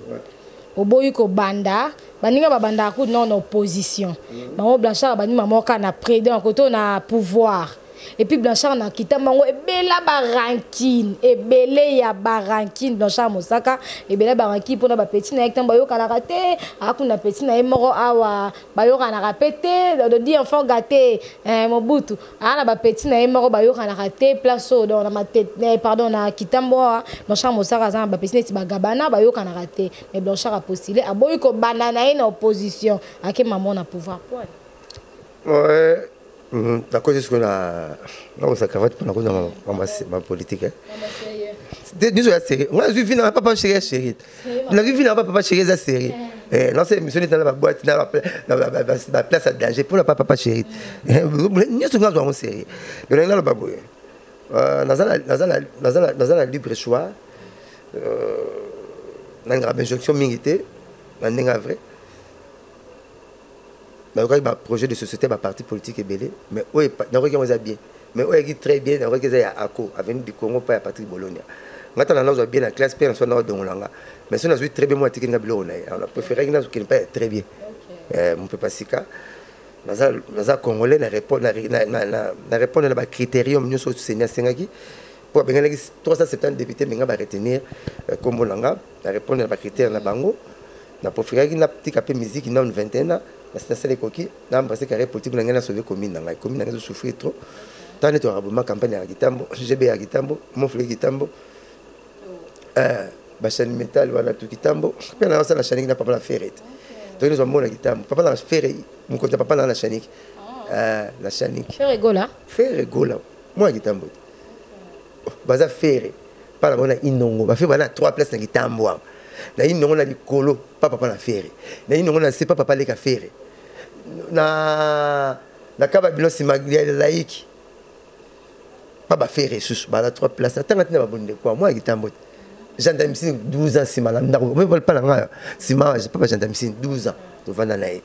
oboyi kobanda. Baninga babandaka kutu nao na opposition, bango Blanchard abandi mama kaka na président, koto na pouvoir. Et puis Blanchard na kita mango ebela ba rancune, ebele ya ba rancune Blanchard Mosaka, ebela ba rancune pona ba petit na ye ntango bayokanaka te, akuna petit na ye moko awa bayokanaka pe te, de dit enfant gâté, eh, Mobutu, ana ba petit na ye moko bayokanaka te place oyo donc na matete, eh, pardon na kitambo awa Blanchard Mosaka aza na ba petit neti ba Gabana bayokanaka te, mais Blanchard a postulé, aboyi kobanda na ye na opposition, ake maman na pouvoir point. Ouais. Nakozi sikoyo na nakosa cravate mpo nakozi na mapolitique nyonso ya série. Nga nazwi vi na papa chéri ya chéri, nazwi vi na papa chéri eza série. Nasa émission neti na baboite na baplace ya danger mpona pa papa chéri nyonso, nga azwa yango série. Donc nangi naloba boye, naza na libre choix, nalingaka bainjonction mingi te. Na ndenge ya vrai, nayokaki baprojet de société, baparti politique ebele, mais oyo nayoki yango eza bien, mais oyo eyaki très bien, nayoki eza ya ACO, Avenue du Congo, mpa ya Patrick Bologna. Nga tala nazwa bien na classe mpe na so naodongola nga, mais so nazwi très bien, mo atikeli nga biloko na ye. Alors préféraki nazokende mpa ya très bien. Mopepa sika naza congolais, na répondre na bacritérium nyonso oyo CENI asengaki mpo abenganaki 370 député, mais nga baretenir nkombo na nga. Na répondre na bacritère na bango, na préféraki natika mpe musique nano 21 ans, nasala ekoki na embrasser carrière politique na ngai, na sauver commune na ngai. Commune na ngai ezosouffrir trop. Ntango neti wakaboma campagne ya Kitambo, GB ya Kitambo, Mofle Kitambo, bachani metal wana tu Kitambo mpe na osala chaniki na papa na Ferre te. Toki nozwa mbona Kitambo, papa na Ferre, mokonzi ya papa na na chaniki, na chaniki. Ferre Gola. Ferre Gola, mwana Kitambo te. Baza Ferre mpa na bango na Inongo, baFerre bana na trois place na Kitambo awa. Na Inongo na likolo pa papa na Ferre, na Inongo na se pa papa leka Ferre, na kaba bino nsima ya laiki pa baFerre lisusu bala trois place. Atanga ntina babondeko mwa ya Kitambo te. Gendarme 12 ans nsima na ndako mpa na ngai, nsima pa bagendarme 12 ans tovanda na ye.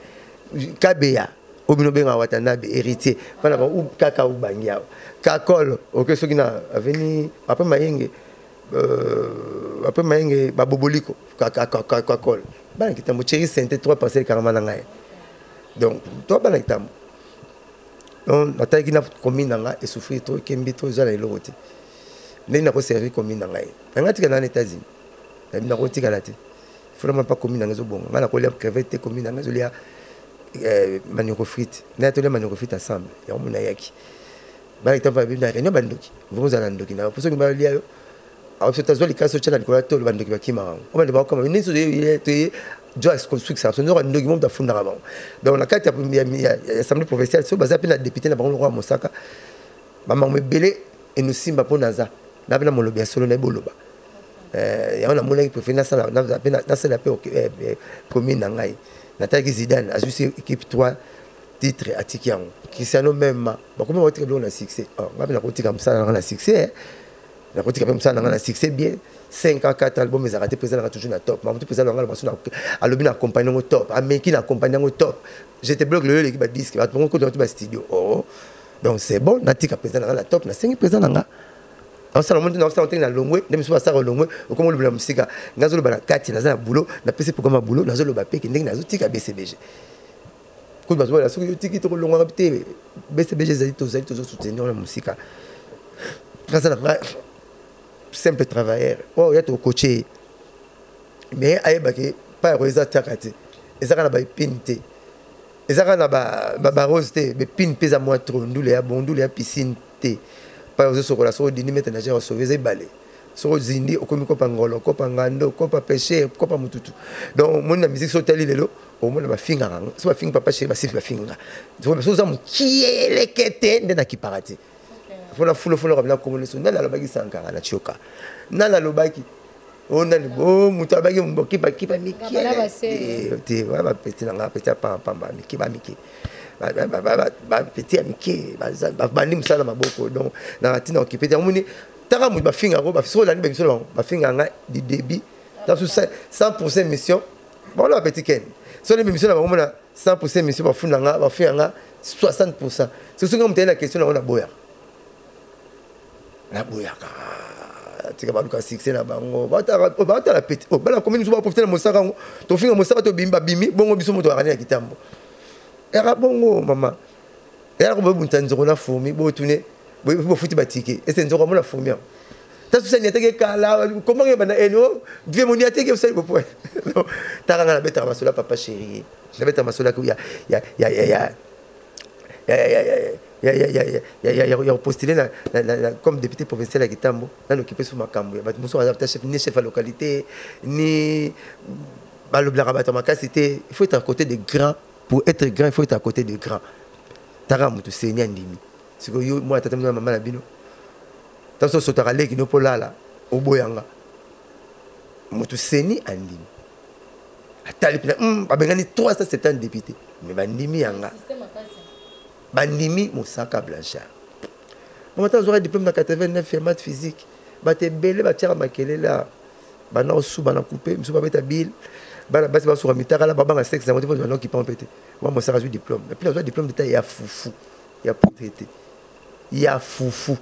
Kabeya oyo bino obengaka Watanabe, héritier mpana bango kaka ubangi awa kakol oke soki na aveni après Mayenge, après Mayenge baboboliko kakol bana Kitambo. Thierry Sente, trois parcelle karama na ngai. Donc to bana Kitambo. Donc natalaki na commune na ngai esouffrir trop, ekembi trop, eza na eloko te. Ndenge nakoservir commune na ngai, na ngai tika na na États-Unis, nabi nakotikala te. Fulama mpa commune na ngai ezobonga, ngai nakolia crevette te, commune na ngai ezolia manioko frite, ngai tolia manioko frite ensemble. Yango mona ayaki bana Kitambo, babi na réunion bandoki vraiment ozala na ndoki na yo, mpo soki balia yo biso tazwa likasi otya na likolo ya tolo, bandoki bakimaka yango. O bandoki bakokama nini toye jo asukisaka so nzoka ndoki mo moto afundaka bango. Donc na kati ya assemblée provinciale, so baza mpe na député na bango lokola Mosaka, bamakambo ebele enosimba mpo naza na mpe na molobi ya solo na eboloba yango. Namonaki préféré nasala mpe commune na ngai. Natalaki Zidane azwisi équipe 3 titre, atiki yango. Cristiano même bakomi bakotika biloko na succès. Nga mpe nakotika mosala nanga na succès, nakotika mpe mosala nanga na succès bien. 5 ans, 4 album ezalaka te, président nanga toujours na top. Mamutu président nanga baso alobi na accompagne yango top, ameki na accompagne yango top. Je te bloque lelo eleki badisque, bato bango kota bastudio. Oh, donc c'est bon, natika président nanga na top. Nasengi président nanga naosala mo naosala ndenge na longwe nde miso basala longwe okoma olobela mosika. Nga azoloba na kati, naza na boulot, napesi programme ya boulot, nazoloba peke ndenge nazotika BCBG. Kutu bazobola soki otiki tokolongwaka te. BCBG ezali, tozali tozosoutenir wana mosika. Naza na nga simple travailleur oyo ya tokoche ye, mais ayebaki pa yako eza tiaka te, eza kaka na baépine te, eza kaka na barose te, baépine mpe eza mwa trop. Ndule ya bon, ndule ya piscine te, pa ozosokola soki odindi maître nageur osauve, eza ebale. Soki ozindi okomi kopa ngolo, kopa ngando, kopa pêche, kopa motutu. Donc omoni na musique, so otali lelo omona bafingaka, so bafingi papa chéri, basifi bafinga, so oza mokieleke te nde nakipaka te mpona fulofulu kabila komona. So nani alobaki Sankara na Tioka? Nani alobaki o nani o moto alobaki kipa mike te? Wana bapeti na nga, bapeti ya pambapamba, mike, bamike, bapeti ya mike bandi mosala na maboko. Donc na ntina okipe te. Omoni taka moto bafingako, soki olandi baémission na bango, bafingaka nga du début tasu 100 émission bango na bapeti ken. Soki olandi émission na bango, mona 100 émission bafunda nga, bafinga nga 60. Soki nga moto aye na question nango, naboyaka, naboyaka. Tika baluka succès na bango, baotala peti bana komi biso, baprofite na Mosaka yango, tofinga Mosaka, tobimi, babimi bongo. Biso moto akani ya Kitambo yaka bongo mama yaka kobebunta nzoko na fourmi botune. Bofuti batike ese nzoko amona fourmi yango taso sani ateke kala comment ke banda eno vie moni ateke osali bopo. Non, taka nga nabetaka masolo ya papa chéri, nabetaka masolo ya ya ya ya ya ya ya ya ya ya ya kopostuler na comme député provincial ya Kitambo. Nano okipe so makambo ya bato mosusu, aza ta chef, ni chef ya localité, ni balobelaka bato ya makasi te. Il faut être à côté de grand. Pour être grand, il faut être à côté de grand. Taka moto seni andimi sikoyo yo mwana tata mona mama na bino, tanso osotaka leki no mpo lala oboyanga. Moto seni andimi, atali mpena babengani 370 député, mais bandimi yanga, bandimi Mosaka Blanchard. Mama ta azwaka diplôme na 89 ya math physique. Bato ebele batiaka makelele bana osuba na coupe misu, babeta bile, bana basi basuka mitakala, babanga sexe yango te mpo bana okipa mpe te. Wa Mosaka azwi diplôme, et puis nazwa diplôme d'état ya fufu ya poudre te, ya fufu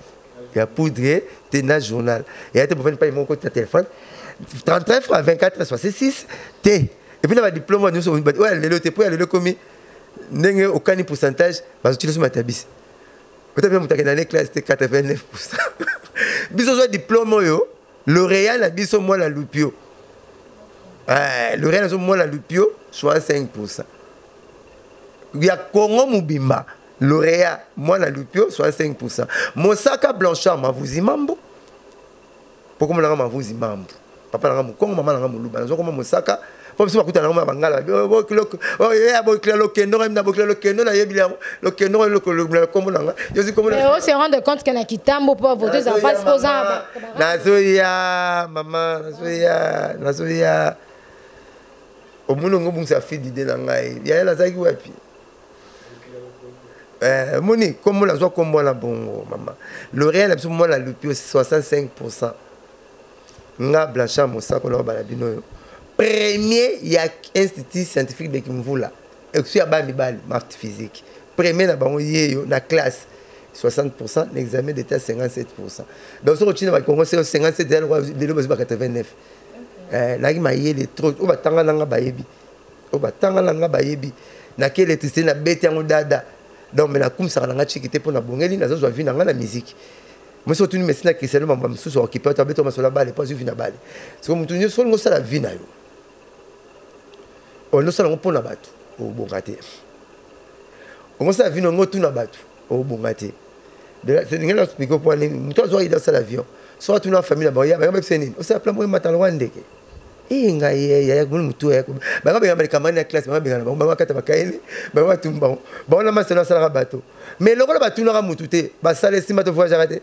ya poudre te, na journal eya te. Bofani pai moko ta téléphone 33 francs 24 66 te. Et puis na badiplôme wana nyonso oyo ya lelo te, mpo ya lelo ekomi ndenge okani pourcentage bazotili so matabisi ota mpe moto akenda ne classe te. 89, biso ozwa diplôme oyo, lauréat na biso mwana Lupio, lauréat na biso mwana Lupio, 65 ya Congo mobimba. Lauréat mwana Lupio, 65. Mosaka Blanchard Mavuzi Mambo, po komonanga Mavuzi Mambo, papa nanga mokongo, mama nanga moluba, nazokoma Mosaka mpo biso bakutana nango bangala bokila lokendo na bokila lokendo, nayebi yango lokendo kombo nanga. On se rendre compte que na Kitambo po voter eza mpasi mpo oza Nazoya mama, nazoya, nazoya. Omoni ongo obungisa fil d'idée na ngai. Yaya, nazalaki wapi? Moni kombo nazwa kombo wana bongo mama lauréat na biso mwana Lupio, 65. Nga Blanchard Mosako na bala bino oyo premier ya Institut scientifique de Kimvula, eksu ya bana mibali, math physique, premier na bango yeyo na classe, 60, na examen d'état 57. Donc soki otina bakongo 57, lelo bazwi ba 89. Nayaki mayele trop. Oyo batanga nanga bayebi, oyo batanga nanga bayebi. Nake électricité, nabeti yango dada. Donc me nakumisaka nanga chiki te mpo nabongeli, nazozwa vie na nga na musique. Mosi otuni mesi na Cristiano, mambo mosusu aokipe oto abeti masolo ya bale mpo azwi vie na bale. Siko motu nyonso olingi osala vie na yo, olingi osala yango mpo na bato, obonga te. Okosala vie na yango otuna bato, obonga te. Ndenge na expliquer mpo nini moto azwaki ida osala avion, so atuna famille na bango, ya bango bayebisa nini, osala plan boye matala wa ndeke e ngai yaya moni motu bango bengana balikamani ya classe, bango bengana bango, bango bakata bakayele, bango batumba bango, bango na maselo asalaka bato. Mais lokola batunaka motu te, basala esimba, tovoyageaka te,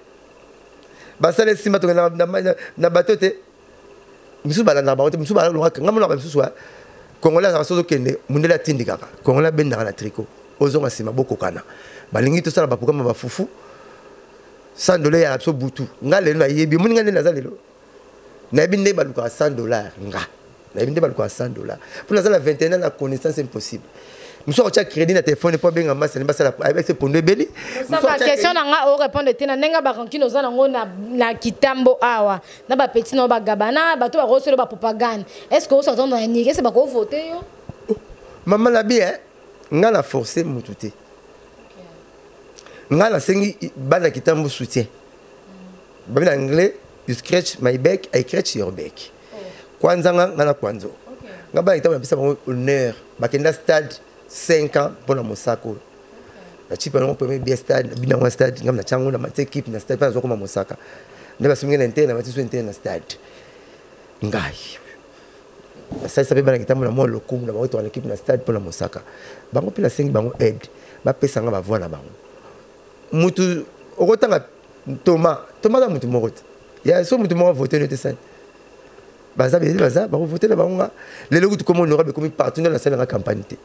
basala esimba, tokenda na bato te. Misusu balandaka bango te, misusu balongaka nga monaka. Misusu congolais azalaka soki ozokende, mundele atindikaka congolais, abendaka na tricot, ozonga nsima. Bokokana balingi tosala baprogrammes bafufu 100 $ ya biso butu. Nga lelo nayebi, omoni nga nde naza lelo, nayebi nde balukaka 100 $. Nga nayebi nde balukaka 100 $ mpo naza na 21 na connaissance impossible. Mosu akotya crédit na telefone mpo abenga masani, basala ayebaki pondo ebeli. Saka question na nga, orépondre te na ndenge barancune oza nango na Kitambo awa na bapetits na bagaba na bato bakosolo bapropagande. Est ce que osatendre na niki ese bakovote yo? Mama na bi nga na force motu te. Nga nasengi bana Kitambo soutien. Babi na anglais, "You scratch my back, I scratch your back." Kwanza nga nga na kwanzo nga bana Kitambo napesa bango honneur, bakenda stade 5 ans mpona mosaka oyo nacipa yango premier bien stade bino yango stade. Nga natia yango na matie équipe na stade mpe nazwa koma Mosaka nde basomingi na intere na matie so intere na stade. Ngai nasalisa mpe bana Kitambo na mwa lokumu na bango, toka na équipe na stade mpona Mosaka. Bango mpe nasengi bango aide, bapesa nga bavoix na bango. Mutu okotanga Toma, Toma aza mutu moko te ya so mutu moko avote no te. Sani baza bele, baza bakovote na bango. Nga lelo kutu komo honorable ekomi partout. Nde nasalanga campagne te,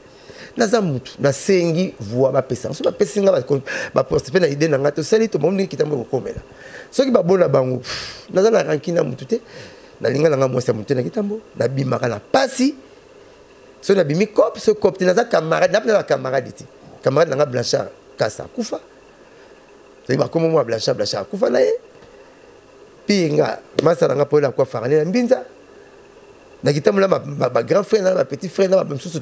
naza mutu nasengi voix bapesa. So bapesi nga, baparticipe na idée na nga, tosali tobango ndenge Kitambo ekokomela. Soki babona bango, naza na rancune na mutu te. Nalinga nanga mwasi ya mutu te na Kitambo. Nabimaka na pasi so nabimi cop so cop te. Naza camarade nape na bacamarade te. Camarade nanga Blanchard Kasa akufa, soki bakomo mwa Blanchard, Blanchard akufa na ye mpi nga masa nanga mpo oyela farane na mbinza na Kitambo na bagrand frère na bapetit frère na bamisusu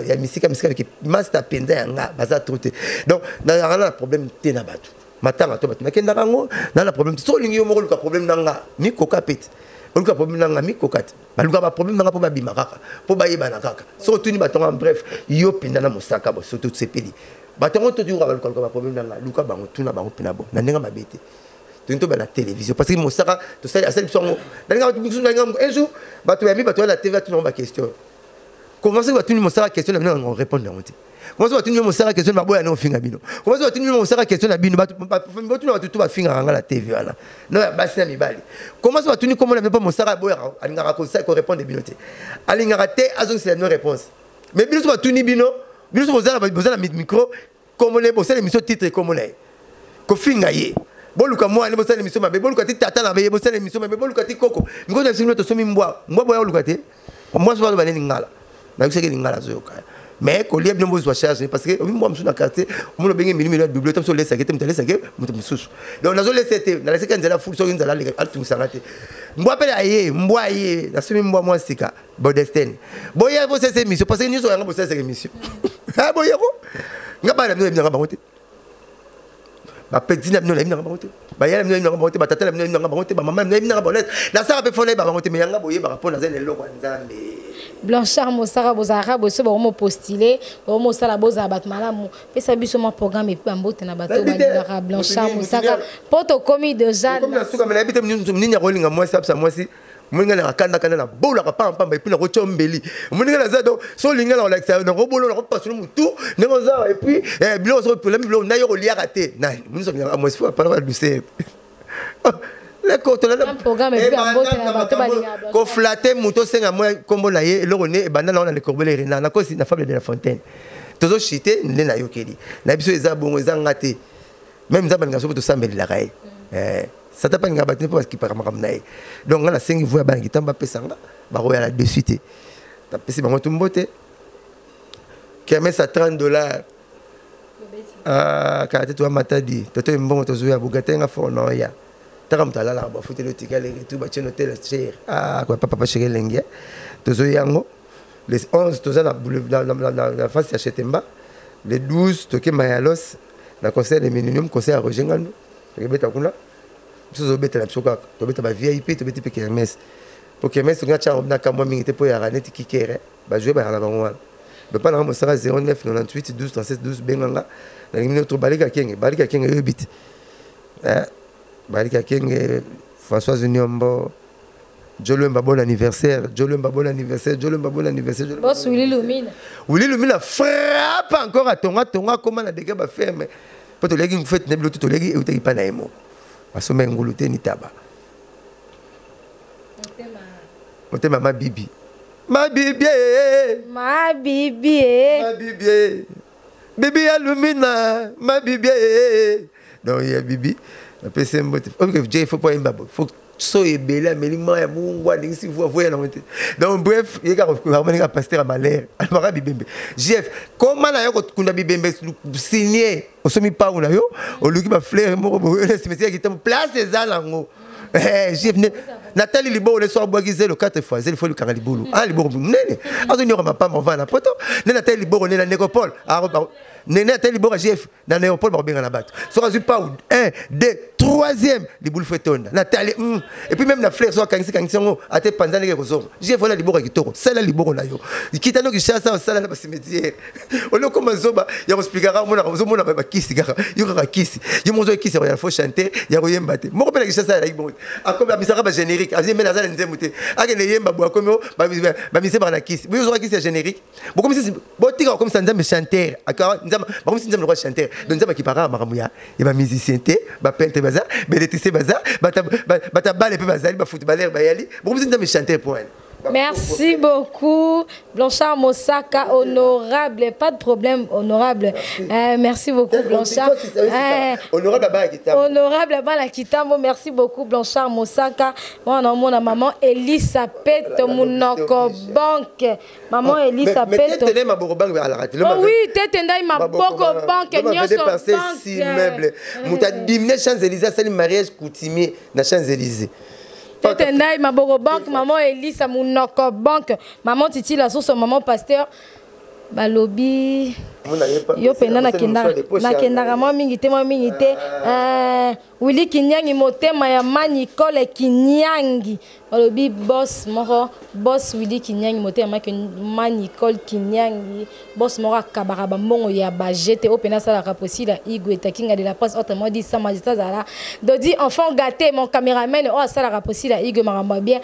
ya misika misika. Meke master mpenza ya nga baza trop te. Donc nazalaka na problème te na bato. Matanga to bato nakendaka yango na na problème te. Soki olingi yo moko oluka problème na nga, mikoka pe te. Oluka problème na nga, mikoka te. Baluka ba problème na nga mpo babima kaka, mpo bayebana kaka. Soki otuni bato yango, bref, yo mpenza na mosaka bo soki tosepeli. Bato yango totuka balukaluka ba problème na nga, luka bango, tuna bango mpena bo na ndenge mabe te. Tolingi tobanda télévision parce que mosaka tosali asali biso yango. Nalinga bato mosusu, nalinga un jour bato bayambi bato ya na TV, atuna bango ba question. Comment soki batuni mosaka question na bino, yango répondre yango te. Comment soki batuni mosaka question, baboya na ofinga bino. Comment soki batuni mosaka question na bino, bato botuna bato to bafingaka nga na TV wana. No ya basi na mibali. Comment soki batuni komona bino mpo mosaka aboyaka, alingaka korépondre bino te. Alingaka te azongisela bino réponse. Mais bino soki batuni bino, bino soki boza na micro, komona ye, bosala émission titre komona ye. Kofinga ye. Boluka mwana bosala émission mabe, boluka ti tata na ye bosala émission mabe, boluka ti koko. Mikolo na biso tosomi mbwa, mbwa boya oluka te. Mbwa so baloba nini ngala. Nayebisaki lingala azoyoka. Mais kolia bino bozwa charge parce que omi mbwa mosusu na quartier, omoni obenge milimi ya double, to mosusu olesaki te, moto alesaki moto mosusu. Donc nazolesa te, nalesaki nzela fulu, soki nzala atungisanga te. Mbwa mpe aye, mbwa aye, nasomi mbwa mwa sika, Bodestine. Boya bosalisa émission parce que nyonso yanga bosalisa émission. Ah boya ko. Nga bana bino yebinanga bango te. Bapeti na bino nayebinanga bango te. Baya na bino nayebinanga bango te, batata na bino nayebinanga bango te, bamama na bino nayebinanga bango te. Nasala mpe fo nayeba bango te, mais yanga boyebaka mpo naza na eloko ya Nzambe. Blanchard Mosaka, bozalaka boso bakomopostile, bakomosala, bozala bato malamu. Pesa biso mwa programme epi bambote na bato balingaka Blanchard Mosaka mpo tokomi déjà na suka. Me nayebi te nini akolinga mwasi abisa mwasi moninga na kanda kanda na bolaka pamba pamba epuis nakotya mbeli moninga naza. Donc so olinga na kolakisa, nakobolo, nakopasolo motu ndenge oza. Et puis biloko soki olami biloko na yo koliaka te, nani moninga olingaka mwasi fo apana ba douceur. Koflatter moto, osenga mwa nkombo na ye, eloko ne ebanda nango na Le Corbeau Renard, nakosi na Fable de la Fontaine. Tozochite nde nayokeli na biso eza bongo, eza nga te. Même Nzambe alinga soki tosambelelaka ye, satan mpe alingaka bato mpo bakipaka makambo na ye. Donc nga nasengi voix ya bana kitambo, bapesa nga, bakoya na dessus te. Napesi bango tu mbote. Kermesse à 30 $, kala te toya Matadi, toto mbongo tozoya bogate nga fort na oya taka moto alalaka bafuteli otikali retour batie hotel cher. Ah kwa papa chéri elengi tozoya yango. Le 11 toza na face ya Chetemba. Le 12 toke Mayalos na concert de Millennium, concert ya Roger Ngandu. Tokebeta kuna, biso tozobetela biso kaka, tobeta ba VIP, tobeti mpe kermesse. Po kermesse tokinga tia na kamwa mingi te mpo yaka neti kikere bajoue bayaka na bango wana. Bepa nanga mosaka 09 98 12 37 12, benganga nalingi bino to balika kenge, balika kenge oyebi te, balika kenge. Françoise Niombo, Jolwemba, bon anniversaire. Jolwemba, bon anniversaire. Jolwemba, bon anniversaire. Boss Willy Lumina. Willy Lumina frappe encore à Tonga Tonga comment na dégâts ba ferme. Po to legi fête ne bilo to legi eutaki pa na ye moko. Asomba ngulu te ni taba. Motema ma bibi. Ma bibi. Ma bibi. Ma bibi. Bibi ya Lumina, ma bibi. Donc ya bibi. Napesi mbote. Oyo Jay faut pas yemba, faut so ebele ameli mai ya mungu alingisi voix voix yango te. Donc bref, ye kaka akomaninga pasteur ya malheur, alobaka bibembe. Jef koma na yo kokunda bibembe, signe osomi pango na yo, oluki bafleur moko boye na cimetière ya Kitambo, place eza nango. Jef natali liboko ne so abwaki zelo 4 fois zelo fo likanga libulu, ah liboko monene azonyoka mapamba ovanda na poto. Nde natali liboko nde na nécropole, nene atali liboko ya Jef na aéroport, bakobenga na bato soki azwi pau 1 2 troisième libulu fo etonda. Natali et puis même na fleur so akangisi kangisi yango ate panza ndenge kozonga. Jef wana liboko ya kitoko, sala liboko na yo, kita no Kinshasa, osala na bacimetière. Olokoma zoba ya kosplikaka, omonaka ozomona bakisi kaka yo kaka kisi yo moko ozoki kisi ya faux chanter ya koyemba te. Moko mpe na Kinshasa azalaki bongo, akomi amisaka bagénérique, azwi mene aza na nzembo te, akende yemba boye, akomi bamise baka na kisi boyo ozwaka kisi ya générique. Bokomisi botika kokomisa Nzambe chanteur, Nzambe bakomisi Nzambe lokola chanteur. Donc Nzambe akipaka makambo ya bamusicien te, bapeintre baza, baélectricien baza, bato bale mpe bazali, bafootballeur bayali. Bokomisi Nzambe chanteur point. Merci beaucoup, Blanchard Mosaka, honorable. Pas de problème, honorable. Merci beaucoup, Blanchard. Honorable Abala Kitambo. Honorable Abala Kitambo, merci beaucoup, Blanchard Mosaka. Moi, on a maman Elisa Pet Munoko Banque. Maman Elisa Pet. Mais Maboko Banque Oh oui, Tete Ndai Maboko Banque. Nyonso Banque. Immeuble. Muta dimne Champs-Élysées, c'est le mariage coutumier na Champs-Élysées. Tete Ndai Maboko Banque, maman Elisa Munoko Banque, maman Titi la source, maman pasteur Balobi. Yo mpenza nakendaka mwa mingi te, mwa mingi te. Willy Kinyangi, motema ya ma Nicole Kinyangi, balobi boss moko, boss Willy Kinyangi, motema ma Nicole Kinyangi, boss moko akabaka bambongo ya bajete oyo mpena asalaka Posila Igwe Takinga de la presse, autrement dit sa majesté azala Dodi enfant gâté, mon caméraman oyo asalaka Posila Igwe makambo ya bien,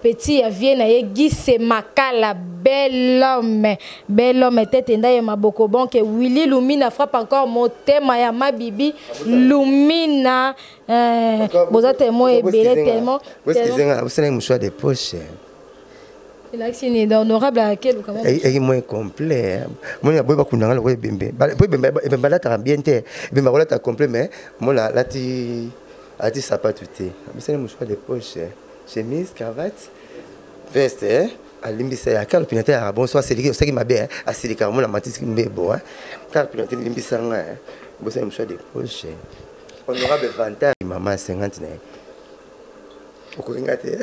petit ya vie na ye Gise Makala, bel homme, bel homme, tete nda ye maboko bonke. Willy Lumina frappe encore, motema ya Mabibi Lumina, boza tellement ebele, tellement. Osala mouchoir de poche. Elakisi nini? Honorable akeluka. Eki moins complet. Moni boye bakundanga lokola ebembe, po ebembe alataka bien te, ebembe akolata complet, mais mona alati sapatu te. Abisali mouchoir de poche, chemise, cravate, veste. Alimbisa ya kala pina te ya bon so asiliki, osaki mabe, asilikaka. Mona matisi mbebo kala pina te, limbisanga. Bosali mouchoir de poche, honorable vantard, mama 50 na ye okolinga te.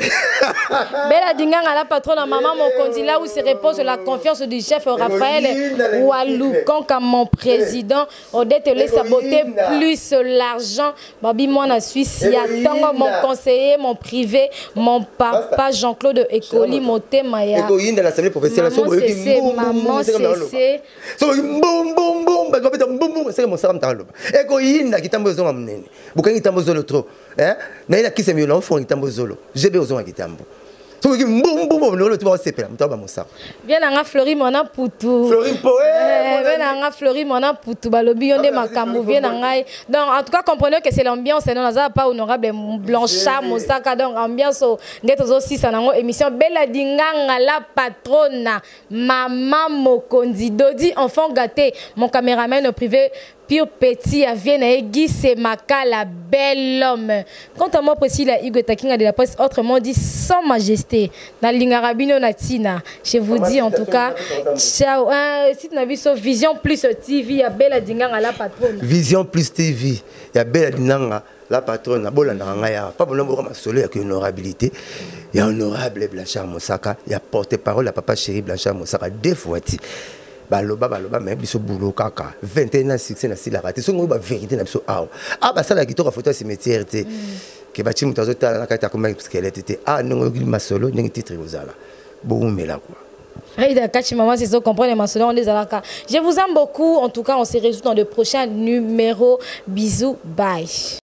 Bella Dinganga, la patronne, maman Mokonzi, là où se repose la confiance du chef Raphaël Walukonka, mon président. Odette laisse sa beauté plus l'argent. Babi, moi, na Suisse, Yatango, mon conseiller, mon privé, mon papa Jean-Claude Ekoli, motema ya. Ekoyinda l'assemblée professionnelle. Maman CC, maman CC. So mbum mbum mbum, bato babeta mbum mbum, seke mosaka mutaka loba. Ekoyinda kitambo ezonga monene. Bokangi kitambo zolo trop. Hein? Na ina kise miyo na ofonga kitambo zolo. JB ozonga kitambo. Soki mbum lolo tu basepela moto aba mosaka. Bien nanga Flori mwana putu. Flori Mpoe. Bien nanga Flori mwana putu, balobi yo nde makambo, vie na ngai. Donc en tout cas, comprenez que c'est l'ambiance, non naza pas honorable Blanchard Mosaka, donc ambiance nde tozosisa nango émission. Bella Dinganga, la patronne, mama Mokonzi, Dodi enfant gâté, mon caméraman privé, pure petit à Vienne et Guy Makala, bel homme. Quant à moi, Priscilla Hugo Takinga de la presse, autrement dit sans majesté. Nalingaka bino na tina. Je vous dis en tout cas, ciao. Site na biso Vision Plus TV, ya Bella Dinganga la patronne. Vision Plus TV, ya Bella Dinganga la patronne, bolandaka ngai ya pa bolombo masolo ya honorabilité ya honorable Blanchard Mosaka, ya porte-parole ya papa chéri Blanchard Mosaka. Deux fois ti baloba baloba, mais biso bulo kaka 21 ans, succès nasilaka te. Soki oyo bavérité na biso awa, a basalaka kitoko photo ya cimetière te, ke batie moto azotala na kati akoma squelette te. A ndenge oyoki masolo, ndenge titre kozala boumela quoi. Aïda Kachi, maman, c'est ça, comprendre les on les alaka. Je vous aime beaucoup. En tout cas, on se retrouve dans le prochain numéro. Bisous, bye.